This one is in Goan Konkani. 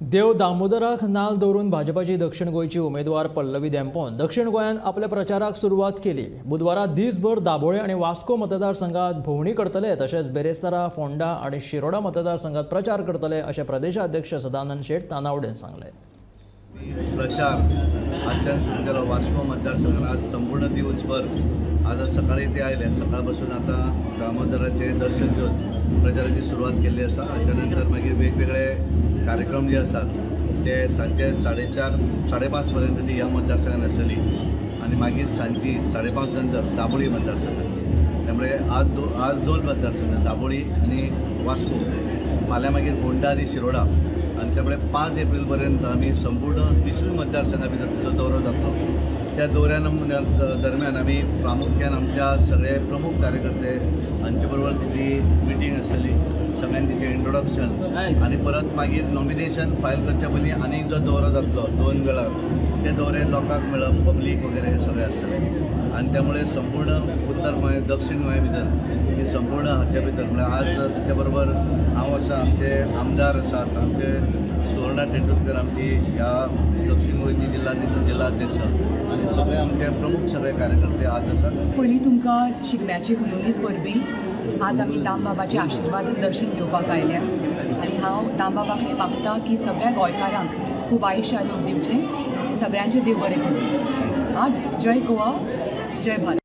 देव दामोदराक नाल दवरून भाजपाची दक्षिण गोंयची उमेदवार पल्लवी धेंपोन दक्षिण गोंयांत आपल्या प्रचाराक सुरवात केली. बुधवारा दिसभर दाबोळे आनी वास्को मतदारसंघात भोंवडी करतले, तशेंच बेरेस्तारा, फोंडा आनी शिरोडा मतदारसंघात प्रचार करतले अशें प्रदेशाध्यक्ष सदानंद शेट तानावडेन सांगलें. प्रचार आजच्यान सुरू केलो वास्को मतदारसंघात संपूर्ण दिवसभर. आज सकाळी ते आयले, सकाळपासून आता दामोदराचे दर्शन घेवन प्रचाराची सुरवात केल्ली आसा. हाच्या नंतर मागीर वेगवेगळे कार्यक्रम जे आसात ते सांजचे 4:30 5:30 पर्यंत ती ह्या मतदारसंघात आसतली आनी मागीर सांजची 5:30 नंतर दाबोळी मतदारसंघात. त्यामुळे आज दोन मतदारसंघ, दाबोळी आनी वास्को, फाल्यां मागीर फोंडा आनी शिरोडा. आनी त्यामुळे 5 एप्रिल पर्यंत आमी संपूर्ण 30 मतदारसंघा भितर तिचो दौरो जातलो. त्या दौऱ्या दरम्यान आमी प्रामुख्यान आमच्या सगळे प्रमुख कार्यकर्ते हांचे बरोबर तिची मिटींग आसतली, सगळ्यांनी तिचें इंट्रोडक्शन आनी परत मागीर नॉमिनेशन फायल करच्या पयलीं आनीक जो दौरो जातलो 2 वेळार, ते दौरे लोकांक मेळप, पब्लीक वगैरे हे सगळें आसतलें. आनी त्यामुळे संपूर्ण उत्तर गोंय, दक्षिण गोंय भितर ही संपूर्ण हाच्या भितर म्हळ्यार आज तिच्या बरोबर हांव आसा, आमचे आमदार आसात, आमचे सुवर्णा तेंडुलकर आमची ह्या दक्षिण गोंयची जिल्हाध्यक्ष आनी सगळे आमचे प्रमुख सगळे कार्यकर्ते आज आसात. पयलीं तुमकां शिगम्याची हुनहुनीत परबी. आज आमी दामबाबाचे आशिर्वाद दर्शन घेवपाक आयल्या आनी हांव दामबाबा कडेन मागता की सगळ्या गोंयकारांक खूब आयुश्य आरोग्य दिवचें, सगळ्यांचें देव बरें करूं. हां, जय गोवा, जय भारत.